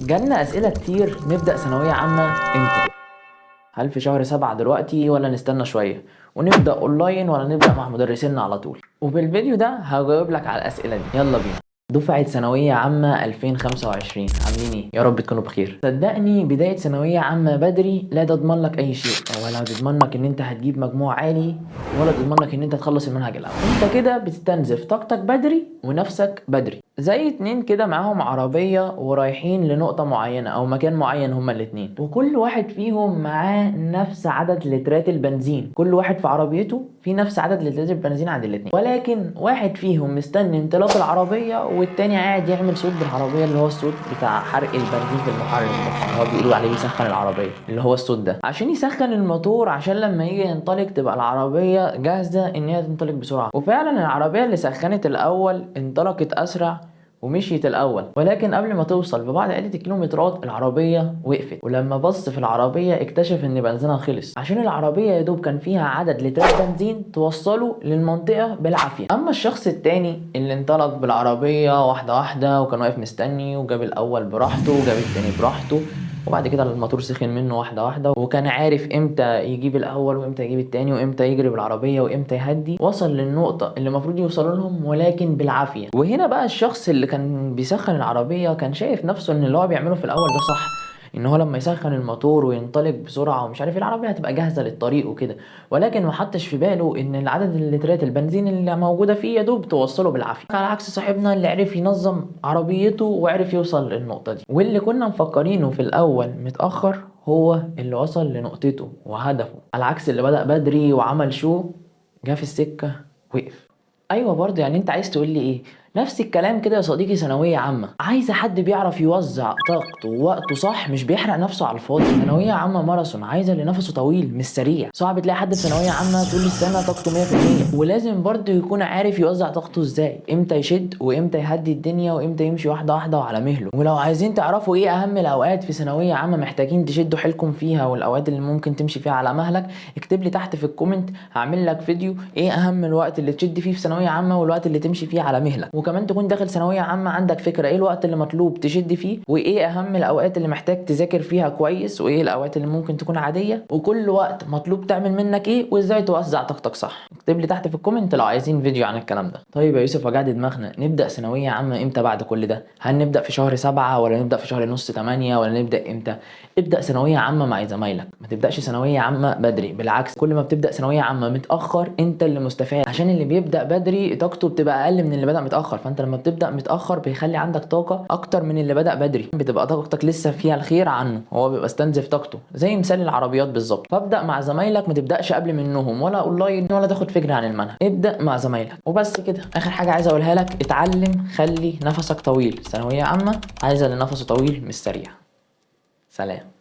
جالنا أسئلة كتير، نبدأ ثانوية عامة امتى؟ هل في شهر 7 دلوقتي ولا نستنى شوية؟ ونبدأ اونلاين ولا نبدأ مع مدرسينا على طول؟ وفي الفيديو ده هجاوب لك على الأسئلة دي. يلا بينا. دفعة ثانوية عامة 2025، عاملين ايه؟ يا رب تكونوا بخير. صدقني بداية ثانوية عامة بدري لا تضمن لك اي شيء، ولا تضمن لك ان انت هتجيب مجموع عالي، ولا تضمن لك ان انت تخلص المنهج الاول. انت كده بتستنزف طاقتك بدري ونفسك بدري. زي اتنين كده معاهم عربية ورايحين لنقطة معينة او مكان معين هما الاتنين، وكل واحد فيهم معاه نفس عدد لترات البنزين، كل واحد في عربيته في نفس عدد لترات البنزين عند الاتنين، ولكن واحد فيهم مستني انطلاق العربية والتاني قاعد يعمل صوت بالعربية، اللي هو الصوت بتاع حرق البنزين في المحرك ده، اللي هو بيقولوا عليه بيسخن العربية، اللي هو الصوت ده عشان يسخن الموتور، عشان لما يجي ينطلق تبقى العربية جاهزة ان هي تنطلق بسرعة. وفعلا العربية اللي سخنت الاول انطلقت اسرع ومشيت الاول، ولكن قبل ما توصل ببعض عدة الكيلومترات العربية وقفت، ولما بص في العربية اكتشف ان بنزينها خلص، عشان العربية يا دوب كان فيها عدد لترات بنزين توصله للمنطقة بالعافية. اما الشخص التاني اللي انطلق بالعربية واحدة واحدة وكان واقف مستني وجاب الاول براحته وجاب التاني براحته، وبعد كده الموتور سخن منه واحدة واحدة، وكان عارف امتى يجيب الاول وامتى يجيب التاني وامتى يجري بالعربية وامتى يهدي، وصل للنقطة اللي المفروض يوصلوا لهم ولكن بالعافية. وهنا بقى الشخص اللي كان بيسخن العربية كان شايف نفسه ان اللي هو بيعمله في الاول ده صح، ان هو لما يسخن الموتور وينطلق بسرعة ومش عارف ايه العربية هتبقى جاهزة للطريق وكده، ولكن ما حطش في باله ان العدد اللترات البنزين اللي موجودة فيه يا دوب توصله بالعافية، على عكس صاحبنا اللي عرف ينظم عربيته وعرف يوصل للنقطة دي. واللي كنا مفكرينه في الاول متاخر هو اللي وصل لنقطته وهدفه، على عكس اللي بدأ بدري وعمل شو جه في السكة وقف. ايوه برضه، يعني انت عايز تقول لي ايه؟ نفس الكلام كده يا صديقي. ثانوية عامة عايزه حد بيعرف يوزع طاقته ووقته صح، مش بيحرق نفسه على الفاضي. ثانوية عامة ماراثون، عايزه اللي نفسه طويل مش سريع. صعب تلاقي حد في ثانوية عامة طول السنة طاقته 100%، ولازم برضه يكون عارف يوزع طاقته ازاي، امتى يشد وامتى يهدي الدنيا وامتى يمشي واحدة واحدة وعلى مهله. ولو عايزين تعرفوا ايه اهم الاوقات في ثانوية عامة محتاجين تشدوا حيلكم فيها والاوقات اللي ممكن تمشي فيها على مهلك، اكتب لي تحت في ال comment، هعمل لك فيديو ايه اهم الوقت اللي تشد فيه في ثانوية عامة والوقت اللي تمشي فيه على مهلك. وكمان تكون داخل ثانوية عامة عندك فكرة ايه الوقت اللي مطلوب تشد فيه، وايه اهم الاوقات اللي محتاج تذاكر فيها كويس، وايه الاوقات اللي ممكن تكون عادية، وكل وقت مطلوب تعمل منك ايه، وازاي توزع طاقتك صح. اكتب لي تحت في ال comment لو عايزين فيديو عن الكلام ده. طيب يا يوسف وجعت دماغنا، نبدا ثانوية عامة امتى بعد كل ده؟ هل نبدا في شهر 7 ولا نبدا في شهر نص 8 ولا نبدا امتى؟ ابدا ثانوية عامة مع زمايلك، ما تبداش ثانوية عامة بدري. بالعكس، كل ما بتبدا ثانوية عامة متاخر انت اللي مستفاد، عشان اللي بيبدا بدري طاقته بتبقى اقل من اللي بدا متاخر، فانت لما بتبدا متاخر بيخلي عندك طاقة اكتر من اللي بدا بدري، بتبقى طاقتك لسه فيها الخير عنه، هو بيبقى استنزف طاقته، زي مثال العربيات بالظبط. فابدا مع زمايلك، ما تبداش قبل منهم ولا اونلاين ولا تاخد فكرة عن المنهج، ابدا مع زمايلك وبس كده. اخر حاجة عايز اقولها لك، اتعلم، خلي نفسك طويل. ثانوية عامة عايزه اللي نفسه طويل مش سريع. سلام.